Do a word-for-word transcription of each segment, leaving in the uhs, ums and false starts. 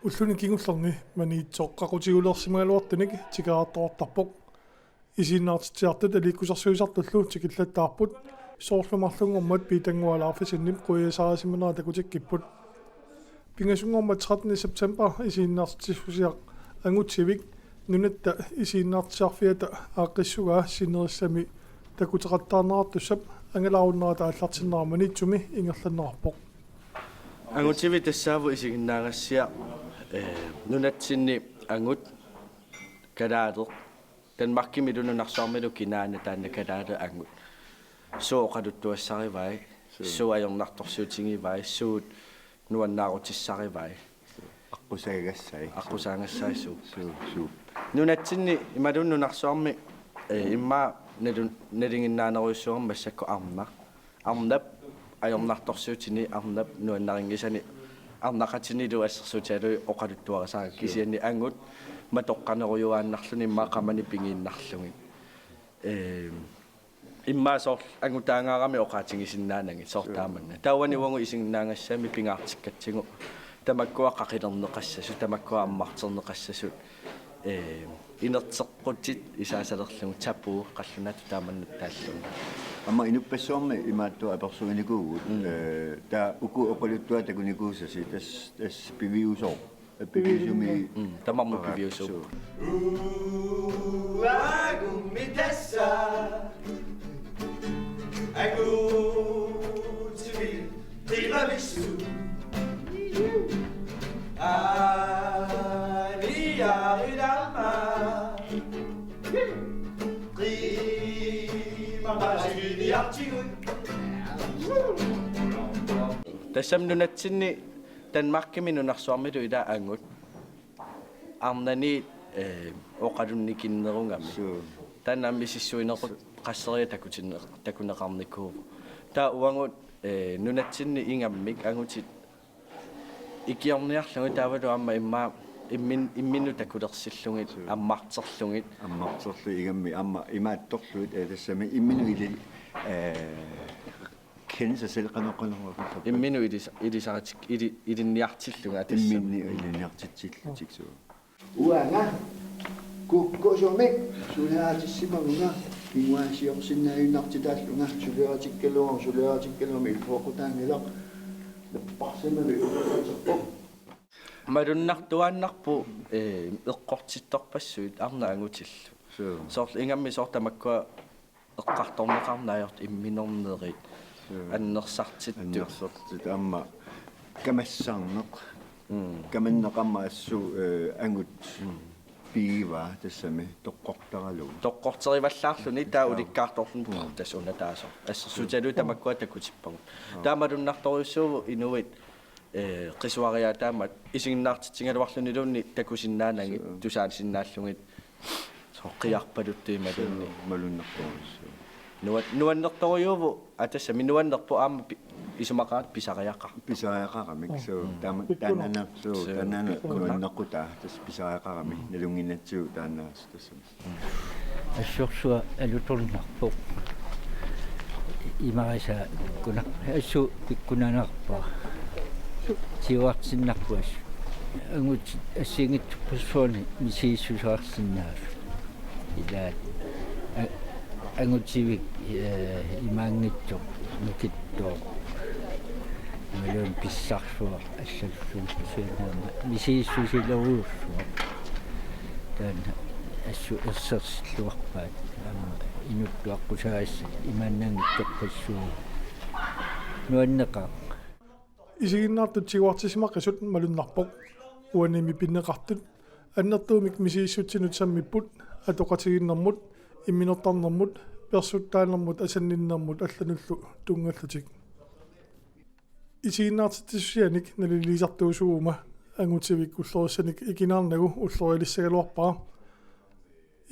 Ulluni kingullerni Maniitsoq qaqutiguleersimagaluartunik tikeraartoqartarpoq. Isiginnaartitsisartut aliikkusersuisartullu tikillattaarput, soorlu marlunngormat Piitannguaq Alaaffisinip quiasaarisimanera takutikkipput. Pingasunngormat trettende september isiginnaartitsisussiaq Angutivik Nunatta Isiginnaartitsisarfiata aaqqissugaa sinerissami takuteqattaarneqartussap angalaarunnera aallartinnera Maniitsumi ingerlanneqarpoq. Angutivik tassaavoq isiginnaagassiaq, eh, nunatsinni angut, kalaaleq, Danmarkimilu nunarsuarmilu kinaana taanna kalaaleq angut. Suut oqaluttuassarivai, suut ajornartorsiutigivai, suut nuannaarutissarivai. Aqqusaagassai. Aqqusaagassai suut. Suut, suut. Nunatsinni imaluunniit nunarsuarmi, eh, immaqa nalu-, nalinginnaanerujussuarmik massakkut arnaq. Arnap ajornartorsiutini, arnap nuannarinngisani, arnaqatinilu assersuutigalugu oqaluttuarisarput, kisianni angut matoqqanerujuaannarluni immaqa qamani pigiinnarlugit. Ehm, immaqa soorlu angutaangaaramik oqaatigisinnaanagit soorlu taamanna. Taavani uagut isiginnaagassiami pingaartikkatsigu tamakkua qaqilerneqassasut, tamakkua ammarterneqassasut, eh, inerteqqutit isaasalerlugu, tabu qallunaatut taamanna taallugu. Aamma inuppassuarnit imaattoq apersuinikuuvugut, mm, eh, taava uku oqaluttuaq takunikuusasi, tassa, tassa piviusoq. Piviusumi. Mm, tamarmik piviusuupput. Uagummi tassa. Angutivik qimavissu. Aaniarilaarma. Qimaqatiginiartigut. Tassami nunatsinni Danmarkimi nunarsuarmilu ila angut arnaniit, eh, oqalunnikinnerugami. Suu. Taanna aamma misissuineqartut qasseriarlutik takutinne-, takuneqarnikuuvoq. Taava uagut, eh, nunatsinni ingammik angutit ikiorniarlugit taavalu aamma immaqa immin-, imminnut takulersillugit, suu, ammarterlugit. Ammarterlugit ingammik aamma imaattorlugit, eh, tassami imminut ili-, eh, kende sig selv, qanoq, qanoq, qanoq. Imminut ilisa-, ilisaritik-, ili-, ilinniartillugit, tassami. Imminut ilinniartitsillutik, suu. Uanga kukkusumik suleqatissimavunga, kinguaassiorsinnaajunnaartitaallunga, suleqatikkaluar-, suleqatikkaluarmi illuoqutaanngilaq, napparsimavik uqquserpoq. Malunnartuaannarpoq, eh, eqqortittorpassuit arnat angutillu. Suu. Soorlu ingammik soorlu tamakkua eqqartorneqarneq ajortut imminornerit, suu, annersartittut. Annersartittut aamma kamassarneq. Mm. Kamanneq aamma assut, eh, angut, mm, pigivaa tassami toqqortaralugu. Toqqorterivallaarluni taava, joo, ulikkaartorluni, mm, tassa una taasoq. Assersuutigalugu, joo, tamakkua takutippagut. Joo. Taava malunnartorujussuuvoq inuit, eh, qisuariaataammat isiginnaartitsigaluarluniluunniit takusinnaanagit, suu, tusaasisinnaallugit. Soorlu qiarpaluttut imaluunniit. Suu, malunnartorujussuuvoq. Nuan-, nuannertorujuuvoq, aa, tassami nuannerpoq aamma pi-, isumaqaratta pisariaqarpoq. Pisariaqaramik, mm, suu, mm, taama-, pikkunaq. Taanna, suu, suu, taanna pikkunaq. Nuannerpoq taava, tassa pisariaqarami, mm, nalunnginnatsigu taanna tassami. Assorsuaq alutornarpoq. Imarisaa pikkunaq-, assut pikkunanarpara. Siuartinnarpoq assut. Angutit assigiinngitsorpassuarni misigissuseqarsinnaasut. Ilaat a-, Angutivik, eh, imaanngitsoq, nukittooq. Imaluunniit pissarsuaq allallugu, kisianni aamma misigissusilerujussuaq. Taanna assut ersersilluarpaat, aamma inuttut aqqusaassat imaannaanngitsorpassuit nuanneqaaq. Isiginnaartut tiguartissimaqisut malunnarpoq. Uanimi pineqartut annertuumik misigissutsinut sammipput, atoqatigiinnermut, imminortarnermut, persuttaanermut, asanninnermut allanullu tunngallutik. Isiginnaartitsisussianik naliliisartuusuuguma Angutivik ullorissanik ikinaarnagu ullorialissagaluarpara.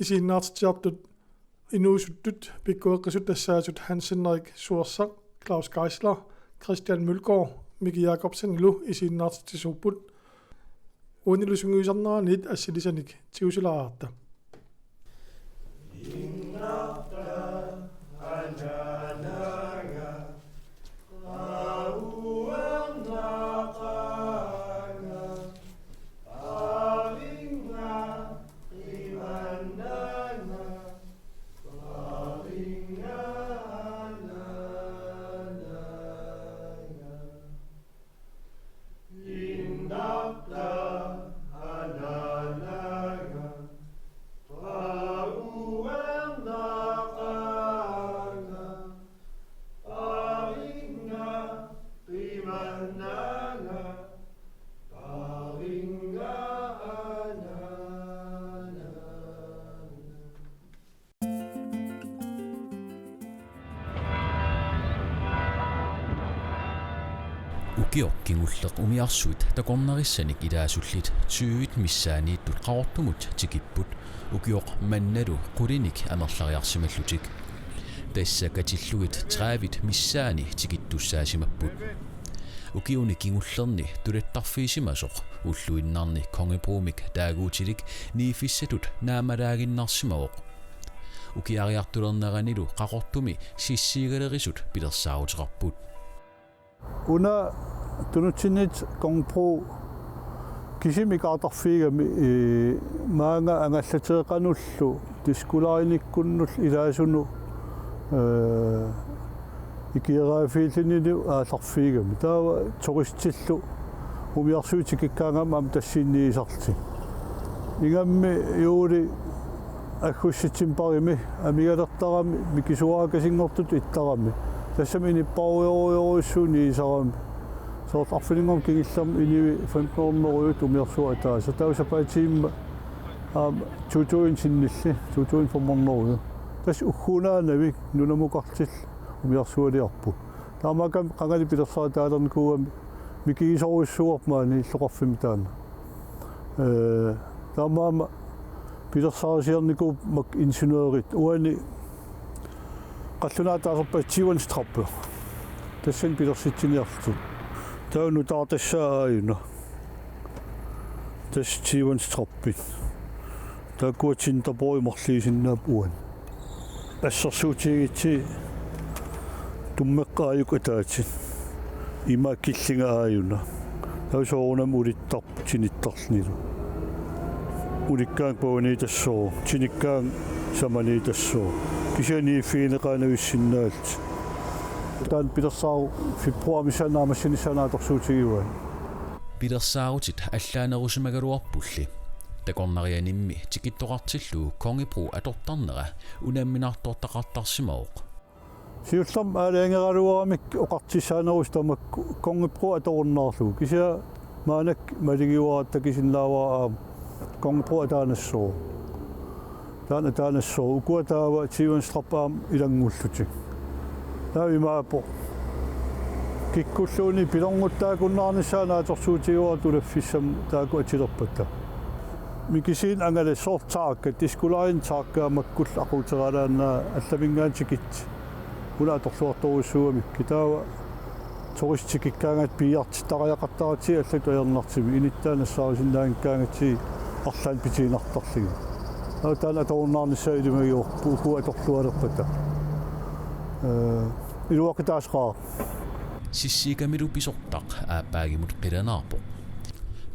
Isiginnaartitsisartut inuusuttut pikkoreqqisut tassaasut Hans Henrik Suersaq, Claus Geisler, Christian Mølgaard, Miki Jacobsenilu isiginnaartitsisuupput. Uanilu sungiusarneraniit assilisanik tigusilaarta. Ukioq kingulleq umiarsuit takornarissanik ilaasullit tyvit missaanniittut Qaqortumut tikipput, ukioq mannalu qulinik amerlariarsimallutik. Tassa katillugit tredive missaani tikittussaasimapput. Ukiuni kingullerni tulattarfiisimasoq ulluinnarni kongebruumik taaguutilik niiffissatut naammalaaginnarsimavoq. Ukiariartulerneranilu Qaqortumi sissiigalerisut pilersaaruteqarput. Una tunutsinniit kongebrug kisimi ikaartarfiigami, ee, maanga angallateeqanullu diskulaarinikkunnullu ilaasunut, ee, ikioraafiillunilu aallarfiigami. Taava turistillu umiarsuit tikikkaangamik aamma tassiinniisarlutik. Ingammik juuli aggustip timparimi amigalertarami mikisuaakasinngortutut ittarami. Tassami inuppassuarujorujussuit niisarami. Soorlu arfininngornermi kingullermi inuit femten hundrede umiarsuaq ataasat. Taava sapaatip-aamma to tusind sinnilli, to tusind fem hundrede. Tassa ugguunaanavik nunamukartillu umiarsualiarput. Taamaakkami qangali pilersaarutaalernikuugami mikigisorujussuuarput maani illoqarfimmi taanna. Ee, taamaammat pilersaarusiornikuupput makku ingeniørit uani qallunaatut taaserpaa T one Strappe. Tassani pilersitsiniarlutik. Taava nutaaq tassa aajuna. Tassa T one Strappe. Taakkua tintapooi marluusinnaapput uani. Assersuutigigatsigu tummeqqat aajuku ataatsip. Ima killinga aajuna. Taava soorunami ulittarput tinittarlunilu. Ulikkaangat pavaniitassooq, tinikkaangat samaniitassooq. Kisianni niiffigineqaanavissinnaallutik. Taanna pilersaarut februarip missaani naammassinissaa naatsorsuutigivaat. Pilersaarutit allaanerusimagaluarpulli. Takornarianimmi tikittoqartillugu kongebrug atortarnera unamminartortaqartarsimavoq. Siullermik aalajangeraluaramik oqartussaanerusoq tamakku kongebrug atorunnaarlugu. Kisianni maannakkut maligiuarattakisinnaavat aamma kongebrug ataanassooq. Taanna ataanassooq. Ukua taava T one Strappe aamma ilanngullutik. Taava imaappoq. Kikkulluunniit pilornguttaakkunnaarnissaa naatsorsuutigaara tulaffissamut taakku atulerpata. Mikisunik angalassaaq taakku, diskulaarinik taakku makkullu aquuteralaannaq allaminngaanniit tikitsit. Una atorluartorujussuugamikkit taava turistit tikikkaangatta piiartittariaqartaratsigu allatut ajornartumik inuttai nassaarisinnaanngikkaangatsigit arlaannik pituunartarlugit. Taava taanna atorunnaarnissaa ilimagivarput ukua atorluarpata. Ee, iluaqutaasaqaaq. Sissiikamilu pisortaq aappaagumut qilanaarpoq.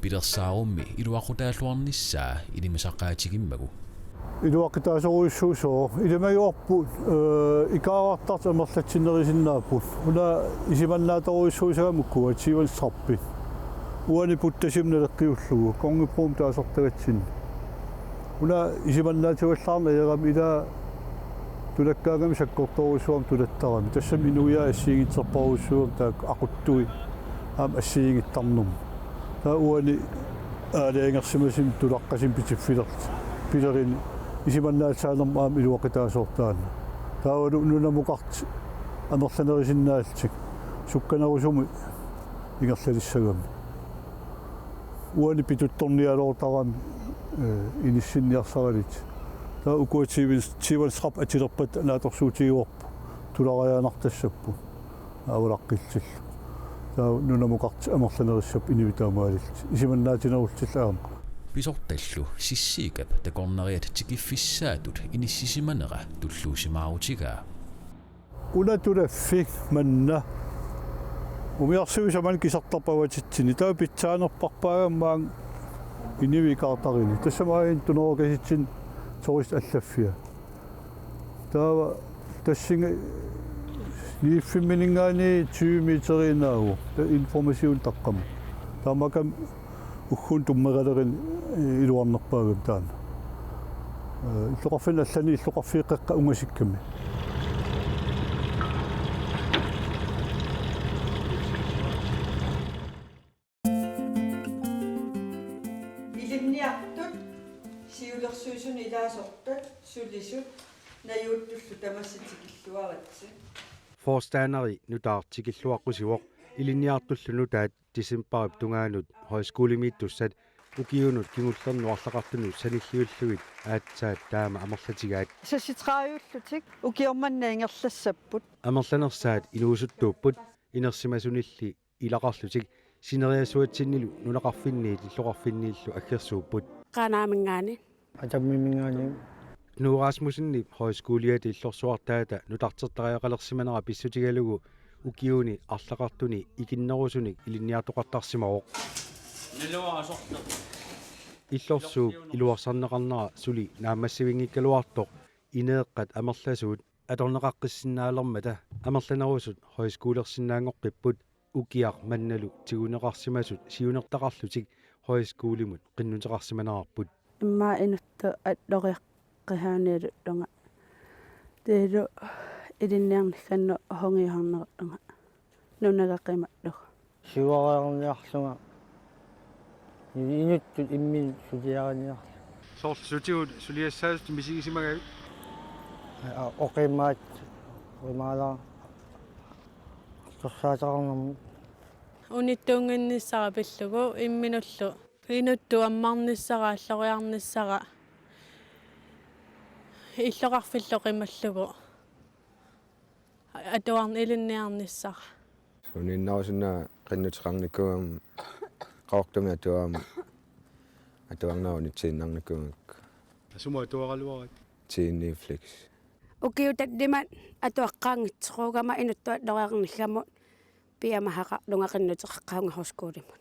Pilersaarummi iluaqutaalluarnissaa ilimasaqaatigimmagu. Iluaqutaasorujussuusoq ilimagivarput, ee, ikaarartartut amerlatsinnerusinnaapput. Una isumannaatorujussuusagami ukua T one Strappe. Uani puttasimut naleqqiullugu kongebrugimut taasartagatsinni. Una isumannaativallaarneq ajorami ilaa tulakkaangami sakkortoorujussuarmik tulattarami. Tassami inuiaat assigiinngitsorpassuarujussuugamik taakku aquttui aamma assigiinngittarnermut. Taava uani aalajangersimasumik tulaqqasumik pitiffilerlutik. Pilerini isumannaatsaanermut aamma iluaqutaasoq taanna. Taavalu nunamukartut amerlanerusinnaallutik sukkanerusumik ingerlalissagami. Uani pituttornialertarami, ee, inissinniarsaralutik. Taava ukua T one, T one Strappe atulerpata naatsorsuutigaarput tulariaannartassapput. Avalaqqillutillu. Taava nunamukartut amerlanerussappat inuit taamaalillutik. Isumannaatinerullutillu aamma. Pisortallu Sissiikap takornariat tikiffissaatut inissisimanera tulluusimaarutigaa. Una tulaffik manna. Umiarsuit samanna kisartarpavatitsinnit. Taava pitsaanerpaarpaagami maanga inuit ikaartarini. Tassami aajuna tunerukasitsinni turistit allaffia. Taava tassunga niiffimmininngaanniit tyve meteriinnaavoq. Taava information taqqama. Taamaakkami ugguuna tummeralerineq, ee, iluarnerpaagami taanna. Ee, illoqarfinni allani illoqarfiit qeqqat ungasikkami. Ilinniartut siulersuisuni ilaasortat sulisut najuuttullu tamassi tikilluaritsi. Forstanderi nutaaq tikilluaqqusivoq. Ilinniartullu nutaat decembarip tungaanut højskolemiittussat ukiunut kingullerni arlaqartunut sanilliullugit aatsaat taama amerlatigaat. Seksogtredive-llutik ukioq manna ingerlassapput. Amerlanersaat inuusuttuupput, inersimasunilli ilaqarlutik sineriassuatsinnilu nunaqarfinniit illoqarfinniillu aggersuupput. Qaanaaminngaanniit. Atammiminngaanniit. Knud Rasmussenip højskoliata illorsuartaata nutartertariaqalersimanera pissutigalugu ukiuni arlaqartuni ikinnerusunik ilinniartoqartarsimavoq. Illorsuup iluarsarneqarnera suli naammassivinngikkaluartoq ineeqqat amerlasuut atorneqaqqissinnaalermata amerlanerusut højskolersinnaanngoqqipput, ukiaq mannalu tiguneqarsimasut siunertaqarlutik højskolimut qinnuteqarsimanerarput. Immaqa inuttut alloriaqqissaanialerlunga. Taavalu ilinniarnikkannut hungioharnerlunga. Nunagaq qimallugu. Siuariarniarlunga. Inuttut imminut suliariniarlunga. Soorlu sutigut suliassaasut misigisimagavit? Aa, oqimaat, oqimaalaartoq. Torsaateqarnermut. Unittuunnginnissara pillugu imminullu. Inuttut ammarnissara, alloriarnissara. Illoqarfillu qimallugu. Atuarn-, ilinniarnissara. Suninnarusunna qinnuteqarnikuugama Qaqortumi atuarama atuarnera unitsiinnarnikuugakku. Sumut atuaraluarit? T N E Flex. Ukiut tallimat atuaqqaanngitsoorama inuttut alloriarnissamut piumasaqarlunga qinnuteqaqqaarlunga højskolimut.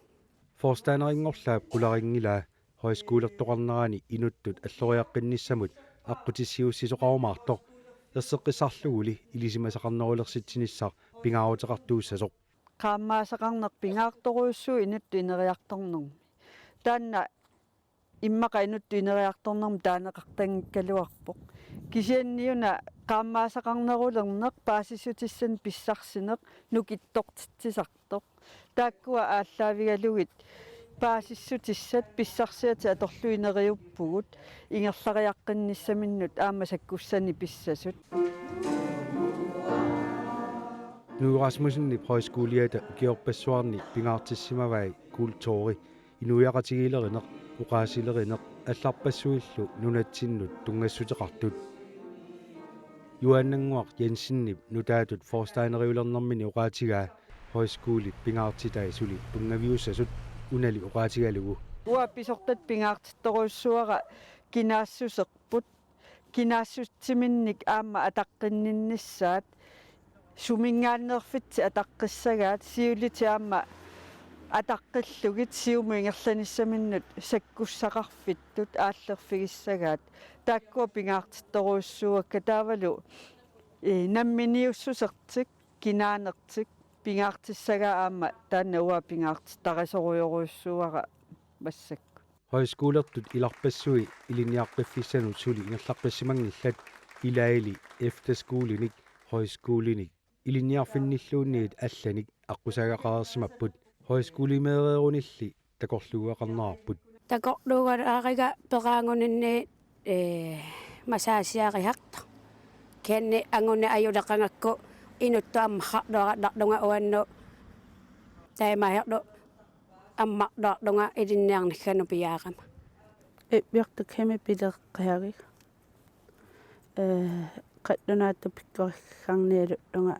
Forstanderinngorlaap qularinngilaa højskolertoqarnerani inuttut alloriaqqinnissamut aqqutissiuussisoqarumaartoq, erseqqissarluguli ilisimasaqarnerulersitsinissaq pingaaruteqartuussasoq. Qaammaasaqarneq pingaartorujussuuvoq inuttut ineriartornermi. Taanna immaqa inuttut ineriartornermi taaneqartanngikkaluarpoq. Kisianniuna qaammaasaqarnerulerneq, paasissutissanik pissarsineq, nukittortitsisartoq. Taakkua aallaavigalugit paasissutissat pissarsiatit atorlugit neriuppugut ingerlariaqqinnissaminnut aamma sakkussanik pissasut. Knud Rasmussenip højskoliata ukiorpassuarni pingaartissimavai kulturi, inuiaqatigiilerineq, oqaasilerineq allarpassuillu nunatsinnut tunngassuteqartut. Joannannguaq Jensenip nutaatut forstanderiulernermini oqaatigaa højskolip pingaartitai suli tunngaviussasut, unali oqaatigalugu. Uanga pisortat pingaartittorujussuara kinaassuserput, kinaassutsiminnik aamma ataqqinninnissaat, suminngaanneerfitsi ataqqissagaat, siulitit aamma ataqqillugit siumut ingerlanissaminnut sakkussaqarfittut aallerfigissagaat. Taakkua pingaartittorujussuuakka taavalu, ee, namminiussusertik, kinaanertik pingaartissagaa aamma taanna uanga pingaartittarisorujorujussuuara massakkut. Højskolertut ilarpassui ilinniaqqiffissanut suli ingerlaqqissimanngillat, ilaali efterskolinik, højskolinik, ilinniarfinnilluunniit allanik aqqusaagaqareersimapput, højskolimeereerunilli takorluugaqarnerarput. Takorluugalaariga peraanguninni, ee, massageiarisartoq. Kisianni anguneq ajuleqangakku inuttut ammarluarallarlunga uannut taamaalillugu ammarluarlunga ilinniarnissamut piaarama. Ippiortukkiami pileqqiagiga. Ee, qallunaatut pikkorissannialerlunga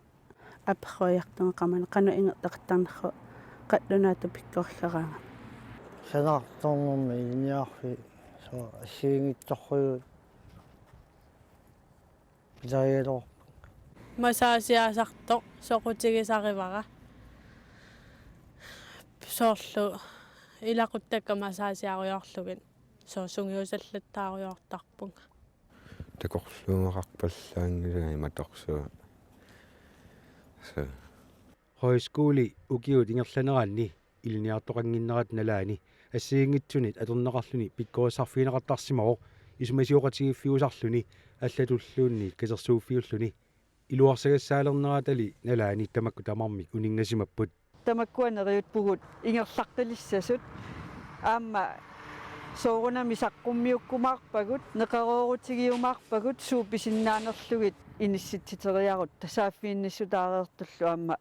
apersuiartunga qamani qanoq ingerlaqattarnersoq qallunaatut pikkorissaraangama. Sanaartornermi ilinniarfik soorlu assigiinngitsorujussuit pilerigaluarpunga. Massageiarisartoq soqutigisarivara. Soorlu ilaquttakka massageiarujoorlugit soorlu sungiusallattaarujoortarpunga. Takorluugaqarpallaanngilanga imatorsuaq. Suu. Højskoli ukiut ingerlaneranni ilinniartoqannginnerata nalaani assigiinngitsunit atorneqarluni pikkorissarfigineqartarsimavoq, isumasioqatigiiffiusarluni allatulluunniit katersuuffiulluni. Iluarsagassaalerneratali nalaani tamakku tamarmik uninngasimapput. Tamakkua neriuppugut ingerlaqqilissasut, aamma soorunami saqqummiukkumaarpagut, neqeroorutigiumaarpagut suut pisinnaanerlugit inissitsiteriarutta, saaffiginnissutaareertullu aamma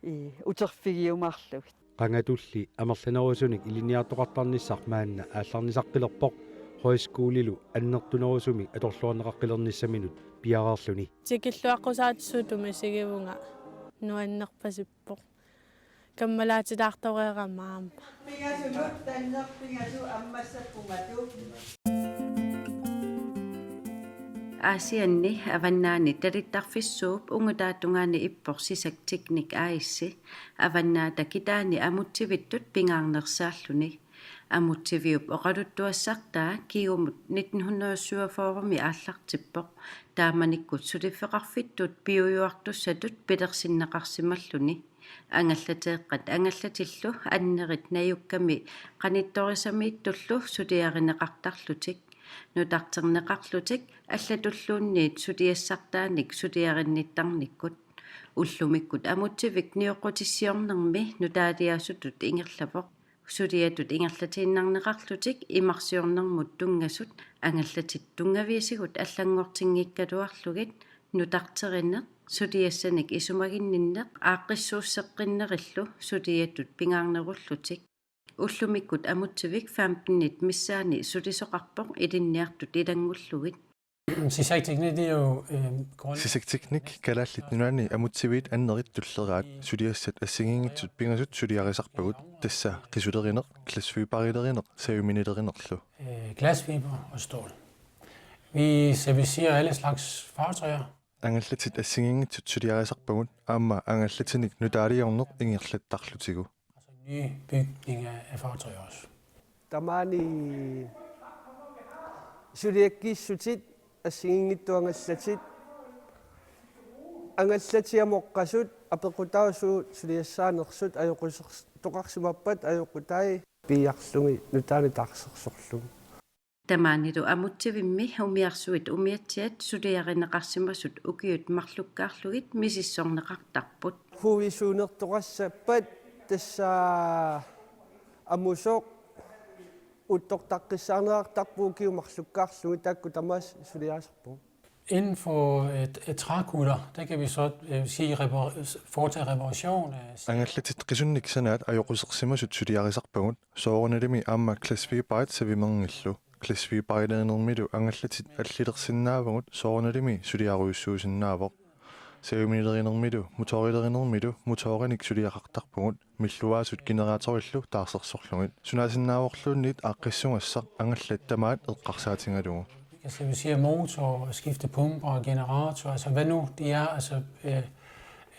i uterfigiumaarlugit. Qangatulli amerlanerusunik ilinniartoqartarnissaq maanna aallarnisaqqilerpoq, højskolilu annertunerusumik atorluarneqaqqilernissaminut piareerluni. Tikilluaqqusaatit suut tumisigivunga, nuannerpasippoq. Kammalaatitaartoreerama aamma. Pingasunut tannerpigasu ammassappungatut. Aasianni Avannaani Talittarfissuup Ungutaatungaani ippoq Sisak Teknik A/S Avannaata Kitaani amutsivittut pingaarnersaalluni. Amutsiviup oqaluttuassartaa kingumut nitten hundrede syvogfyrre-mi aallartippoq. Taamanikkut suliffeqarfittut piujuartussatut pilersinneqarsimalluni. Angallateeqqat angallatillu annerit najukkami qanittorisamiittullu suliarineqartarlutik, nutarterneqarlutik allatulluunniit suliassartaanik suliarinnittarnikkut. Ullumikkut amutsivik nioqqutissiornermi nutaaliaasutut ingerlavoq. Suliatut ingerlatiinnarneqarlutik imarsiornermut tunngasut angallatit tunngaviisigut allanngortinngikkaluarlugit nutarterineq, suliassanik isumaginninneq aaqqissuusseqqinnerillu suliatut pingaarnerullutik. Ullumikkut amutsivik femtenit missaanni sulisoqarpoq ilinniartut ilanngullugit. Sisak Teknik, det er jo, øh, grund- Sisak Teknik Kalaallit Nunaanni amutsiviit annerit tulleraat, suliassat assigiinngitsut pingasut suliarisarpagut, tassa qisulerineq, glasfiberilerineq, saviminilerinerlu. Øh, glasfiber og stål. Vi servicerer alle slags fartøjer. Angallatit assigiinngitsut suliarisarpagut, aamma angallatinik nutaaliorneq ingerlattarlutigu. Altså ny bygning af, af fartøjer også. Tamaani suliakkiissutit assigiinngitsut angallatit, angallatit amoqqasut apeqqutaasut suliassaanersut ajoqusertoqarsimappat ajoqutai piiarlugit nutaanik taarsersorlugit. Tamaanilu amutsivimmi umiarsuit umiatsiat suliarineqarsimasut ukiut marlukkaarlugit misissorneqartarput. Huisuunertoqassappat tassa amusoq uttortaqqissaarneqartarpoq ukiut marlukkaarlugit, taakku tamaasa suliarisarpagut. Inden for et, et trækutter, der kan vi så øh, sige repar- foretage reparation af. Angallatit qisunnik sanaat ajoqusersimasut suliarisarpagut, soorunalimi aamma glasfiberit savimerngillu. Glasfiberilerinermilu angallatit allilersinnaavagut, soorunalimi suliarujussuusinnaavoq. Saviminilerinermilu motorilerinermilu motorinik suliaqartarpugut, milluaasut generatorillu taarsersorlugit. Sunaasinnaavoq-luunniit aaqqissugassaq angallat tamaat eqqarsaatigalugu. Vi kan servicere motor og skifte pumper og generator, altså hvad nu det er, altså øh,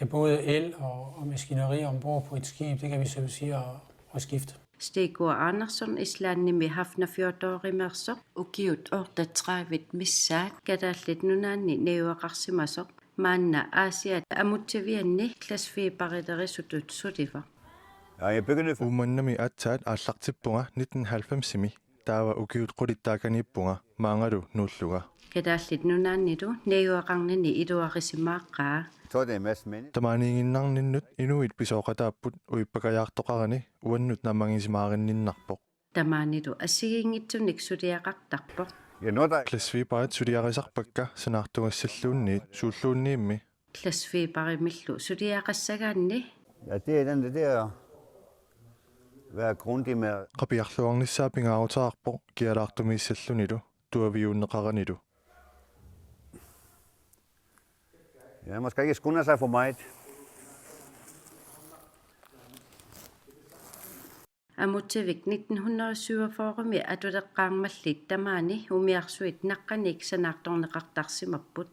øh, både el og, og maskineri ombord på et skib, det kan vi servicere og, og skifte. Stig Andersson Islandimi Hafnarfjörðurimeersoq ukiut otteogtredive missaat Kalaallit Nunaanni najugaqarsimasoq, maanna Aasiaat amutsivianni glasfiberilerisutut sulivoq. Ja, jeg begyndte for Uummannami aatsaat aallartippunga nitten halvfemsimi, taava ukiut qulit taakaniippunga maangalu nuullunga. Kalaallit Nunaannilu najugaqarnini iluarisimaarpaa. Tog det en masse mænd. Tamaaniiginnarninnut inuit pisooqataapput, uippakajaartoqarani uannut naammagisimaarinninnarpoq. Tamaanilu assigiinngitsunik suliaqartarpoq. Ja, noget, der Glasfiberit suliarisarpakka sanaartugassalluunniit, suulluunniimmi. Glasfiberimillu suliaqassagaanni. Ja, det er den der, der at være grundig med. Qapiarluarnissaa pingaaruteqarpoq kialaartumiissallunilu tuaviuunneqaranilu. Ja, man skal ikke skynde sig for meget. Amutsivik nitten hundrede syvogfyrre-mi atuleqqaarmallit tamaani umiarsuit naqqaniit sanaartorneqartarsimapput.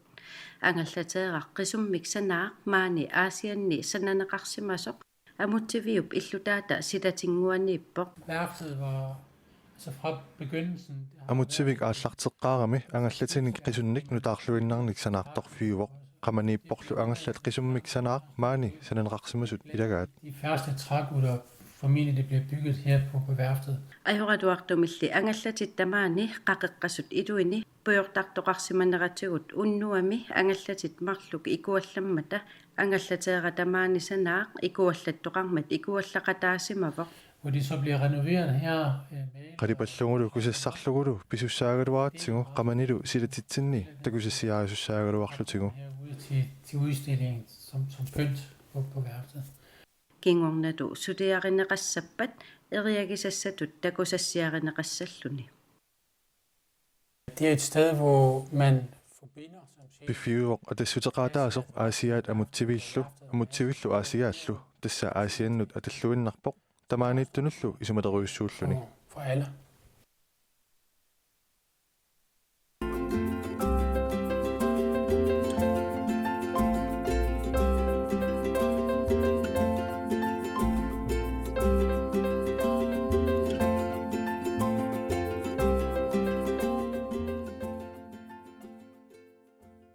Angallateeraq qisummik sanaaq maani Aasianni sananeqarsimasoq amutsiviup illutaata silatinnguaniippoq. Værftet var altså fra begyndelsen. Amutsivik aallarteqqaarami angallatinik qisunnik nutaarluinnarnik sanaartorfiuvoq. Qamaniipporlu angallat qisummik sanaaq maani sananeqarsimasut ilagaat. De første trækutter formentlig det bliver bygget her på, på værftet. Ajoraluartumilli angallatit tamaani qaqeqqasut iluini pujortartoqarsimaneratigut unnuami angallatit marluk ikuallammata angallateeraq tamaani sanaaq ikuallattoqarmat ikuallaqataasimavoq. Hvor de så bliver renoveret her, øh, med Qalipallugulu kusassarlugulu pisussaagaluaratsigu qamanilu silatitsinni takusassiarisussaagaluarlutigu. Herude til, til udstillingen som, som pynt på, på værftet. kingornalu suliarineqassappat eriagisassatut takusassiarineqassalluni. Det er et sted, hvor man forbinder sig med Piffiuvoq atassuteqaataasoq Aasiaat amutsiviillu, amutsiviillu Aasiaallu, tassa Aasiannut atalluinnarpoq, tamaaniittunullu isumalerujussuulluni. For alle.